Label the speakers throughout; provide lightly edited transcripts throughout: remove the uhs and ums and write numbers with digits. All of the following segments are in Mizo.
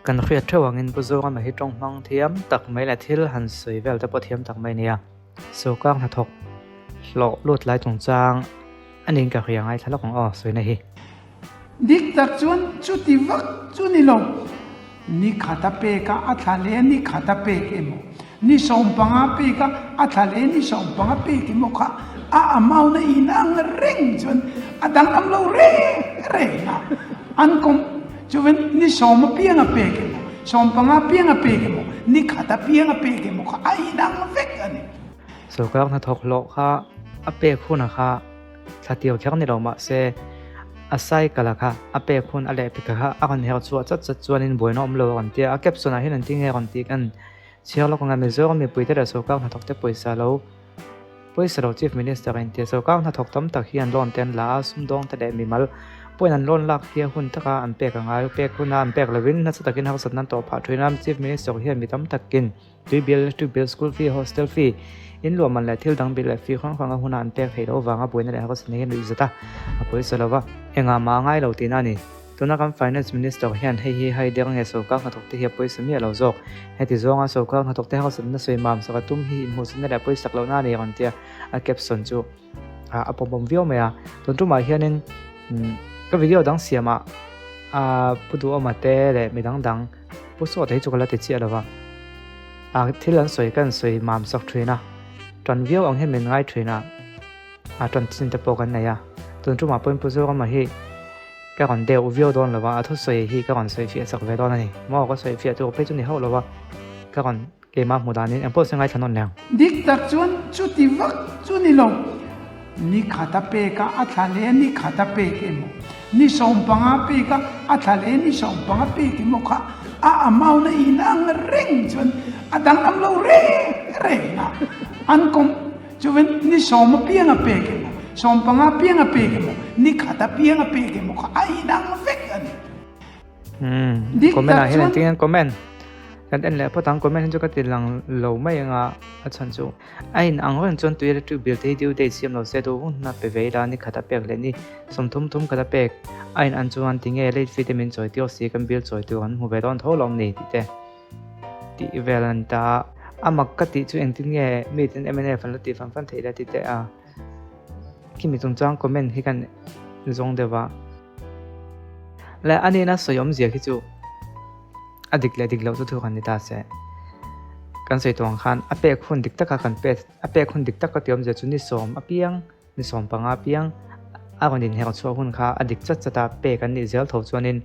Speaker 1: Kan hriat theuh angin Pu Zorama hi tawng hmang thiam tak mai leh thil han sawi vel te pawh thiam tak mai a ni a. Sawrkar hnathawk hlawh lut lai chungchang a niin ka hria ngaithla lawk ang aw sawina hi.
Speaker 2: Dik tak chuan chuti vak chu ni lo. Ni khat a pek a, a thla leh ni khat a pek emaw, ni 15 pek a, a thla leh ni 15 pek emaw kha a amount a inang reng chuan a danglam lo reng reng a. An kawm chuan ni 10 apiang a pek emaw, 15 apiang a pek emaw, ni khat apiang a pek emaw kha a inang vek a ni.
Speaker 1: Sawrkar hnathawk hlawh kha a pek hunah kha Thla tir kher ni lo mah se, a cycle a kha a pek hun a lehpek a kha a rawn her chhuah chat chat chuanin buaina awm lo a rawn ti a, a caption ah hian an ti nge a rawn tih kan chhiar lawk anga Mizoram mipuite leh sorkar hnathawk te pawisa lo pawisa lo Chief Minister a inti a, sorkar hnathawk tam tak hian loan te an la a, sumdawng te leh mimal pawhin an loan lak hi a hun taka an pek a ngai, pek huna an pek lovin nasa takin harsatna an tawh phah thin a, Chief Minister hian mi tam takin Tui bill, electric bill, school fee, hostel fee, in luah man leh thil dang bill leh fee hrang hrang a huna an pek theih loh avanga buaina leh harsatna hian nuih zat a, a pawisa lo va. Engah mah a ngai lo tihna a ni. Tuna kan Finance Minister hian hei hi hai der nge sorkar hnathawk te hi a pawisa miah lo zawk. Heti zawnga sorkar hnathawk te harsatna sawi mam sak a tum hi inhmuhsitna leh pawisak lohna a ni rawn tia a caption chu a pawmawm viau mai a. Tun tumah hianin ka video dang siamah Pu Duhawma te leh midang dang Pu Sawta hi chu ka la ti chiah lo va, a thil an sawi kan sawi mam sak thin a, tan viau ang hian min ngai thin a, a tan chin te pawh kan nei a, tun tumah pawhin Pu Zorama hi ka rawn deuh viau dawn lo va, a thusawi hi ka rawn sawi fiah sak ve dawn a ni. Maw ka sawi fiah tur phei chu ni hauh lo va, ka rawn Keimah hmu danin engpawh se ngaithla nawn leng.
Speaker 2: Dik tak chuan chuti vak chu ni lo. Ni khat a pek a, a thla leh ni khat a pek emaw, ni 15 pek a, a thla leh ni 15 pek emaw kha a amount a inang reng chuan a danglam lo reng reng a. An kawm chuan ni 10 apiang a pek emaw, 15 apiang a pek emaw, ni khat apiang a pek emaw kha a inang vek a ni.
Speaker 1: Umm comment ah hian engtin nge comment kan en leh phawt ang comment hi chu ka ti lang lo mai anga a chhan chu a in ang reng chuan tui electric bill te hi due date siam lo se duh hun a pe ve ila ni khat a pek leh ni 30 thum khat a pek a in an chuan tinge late fee te min chawi tir si kan bill chawi tur an hmu ve dawn tho lawm ni tih te tih vel an ta a mak ka tih chu engtin nge mi ten mnf an la tih fan fan theih la tih te a khimi chungchang comment hi kan zawng deuh a. Leh a nihna sawi awmzia khi chu a dik leh dik loh chu thu kan ni ta se. Kan sawi tawh ang khan a pek hun dik taka kan pek a pek hun dik taka tih awmzia chu ni 10 apiang ni 15 apiang a rawn inherh chhuah hun kha a dik chat chat a pek an nih zel tho chuanin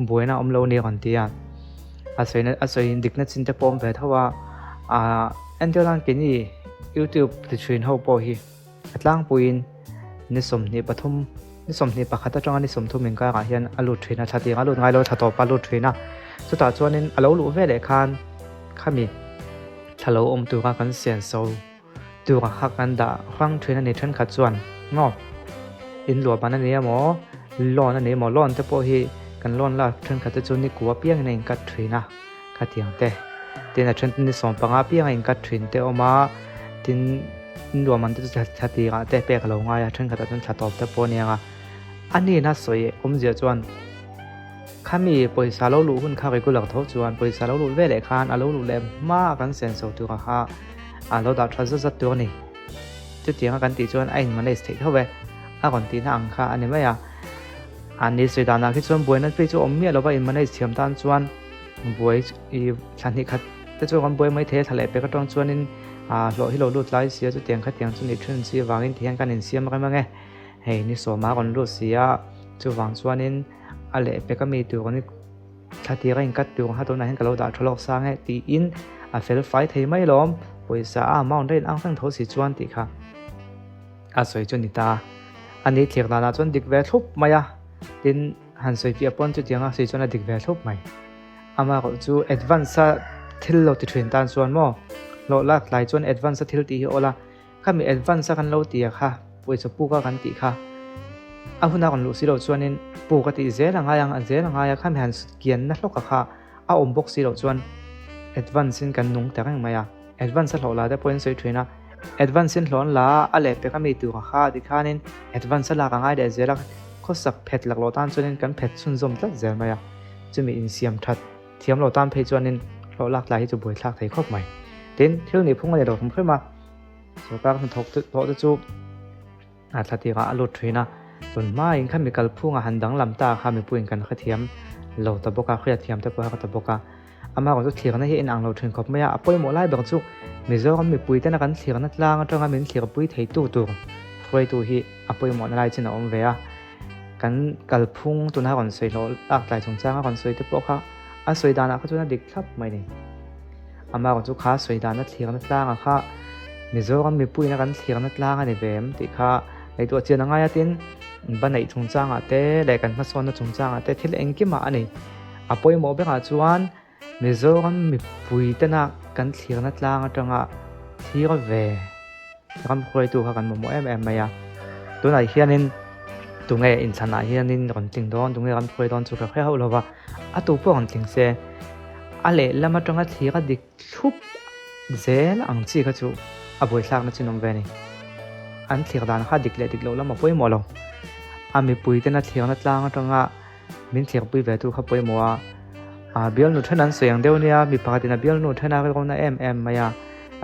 Speaker 1: buaina a awm lo a ni a rawn ti a. A sawina a sawi dikna chin te pawh awm ve tho a ah entir nan keini youtube ti thin ho pawh hi. A tlangpuiin ni 23, ni 21 atanga ni 30 inkarah hian a lut thin a, thla tiang a lut ngai lo, thla tawpa a lut thin a. Chutah chuanin a lo luh veleh khan khami thla lo awm tura kan sian so tura kha kan dah hrang thin a ni thenkhat chuan maw in luah ban a ni emaw loan a ni emaw loan te pawh hi kan loan lak thenkhat te chu ni kua piangin a inkat thin a khatiang te tin a then ni 15 pianga inkat thin te a awm a tin. Nuam an ti chu thla tirah te pek a lo ngai a, thenkhatah chuan thla tawp te pawh a ni ang a. A nihna sawi awmzia chuan khami pawisa lo luh hun kha regular tho chuan pawisa lo luh veleh khan a lo luh leh hma a kan senso tura kha a lo dah tha zat zat tur a ni. Chutianga kan tih chuan a in manage theih tho e, a rawn tihna ang kha a ni mai a. A ni sawi danah khi chuan buaina phei chu awm miah lova in manage thiam tan chuan buai i thla hnih khat te chu kan buai mai thei a, thla leh pek atang chuanin Ah hlawh hi lo lut lai sia chutiang khatiang chu nih thin si avangin ti hian kan insiam rem ange hei ni 10 a rawn lut si a chuvang chuanin a lehpek ami tur ni thla tir a inkat tur ang kha tunah hian ka lo dah tha lawk sang e tiin a fel fai thei mai lawm pawisa a amount a inang reng tho si chuan tih kha a sawi chu ni ta a ni thlir danah chuan dik ve thlup mai a tin han sawi fiah pawn chutiang a sawi chuan a dik ve thlup mai. Amaherawh chu advance a thil lo ti thin tan chuan maw hlawh lak tlai chuan advance a thil tih hi awl a, khami advance a kan lo ti a kha pawisa puk a kan tih kha a huna rawn luh si loh chuanin puk a tih zel a ngai ang a zel a ngai a khami han kianna hlawk a kha a awm bawk si loh chuan advance in kan nung ta reng mai a, advance a hlawh la te pawhin sawi thin a, advance in hlawh an la a a lehpek a mi tur a kha tikhanin advance a lak a ngai leh zel a, khawsak phet laklawh tan chuanin kan phet chhunzawm tlat zel mai a. Chumi insiam that Thiam lo tan phei chuanin hlawh lak tlai hi chu buaithlak thei khawp mai. Tin, thil nih phung a ni lo hrim hrim a, sorkar hnathawk hlawh te chu a thla tirah a lut thin a, tun hmain kha mi kalphunga han danglam ta kha mipuiin kan hrethiam lo ta bawk a, hriatthiam te pawh a ta bawk a. Amaherawh chu thlirna hi a inang lo thin khawp mai a, a pawimawh lai ber chu Mizoram mipuitena kan thlirna tlang atanga min thlirpui theitu tur hruaitu hi a pawimawhna lai chin a awm ve a. Kan kalphung tuna rawn sawi hlawh lak tlai chungchanga rawn sawi te pawh kha a sawi danah kha chuan a dik thlap mai ni. Amaherawh chu kha sawi dana thlirna tlanga kha Mizoram mipuiina kan thlirna tlang a ni ve em tih kha ngaihtuah chian a ngai a tin ba neih chungchangah te leh kan hmasawnna chungchangah te thil engkimah a ni. A pawimawh berah chuan Mizoram mipui tena kan thlirna tlang atanga thlir ve ram hruaitu kha kan mamawh em em mai a. Tunah hianin tunge inthlanah hianin rawn tling dawn, tunge ram hruai dawn chu ka hre hauh lova, a tu pawh rawn tling se a lehlam atanga thlir a dik thlup zel ang chi kha chu a buaithlakna chin awm ve a ni. An thlir dan kha dik leh dik loh lam a pawimawh lo. A mipui tena thlirna tlang atanga Min thlirpui ve tu kha pawimawh a, a bialnu then an sawi ang deuh nia, mi pakhatin a bialnu then a rilru na em em mai a,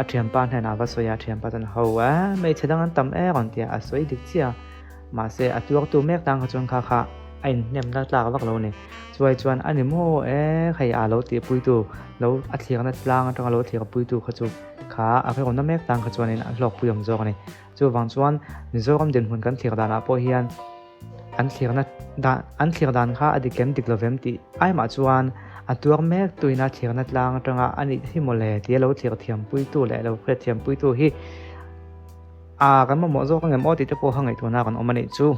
Speaker 1: a thianpa hnenah a va sawi a, a thianpa chuan ho e, hmeichhe dang an tam e rawn ti a, a sawi dik chiah a, mahse a tuartu mek tang kha chuan kha kha a inhnemna tlak vak lo a ni, chuai chuan a ni maw e hei a lo tihpuitu lo a thlirna tlang atanga lo thlirpuitu kha chu kha a rilru na mek tang kha chuanin a hlawkpui awm zawk a ni, chuvang chuan Mizoram dinhmun kan thlir danah pawh hian. An thlirna dan an thlir dan kha a dik em dik lovem tih aimah chuan a tuar mek tuina thlirna tlang atanga a nih hi mawle tia lo thlir thiampuitu leh lo hriat thiampuitu hi a kan mamawh zawk angem aw tih te pawh kha ngaihtuahna kan awm a nih chu.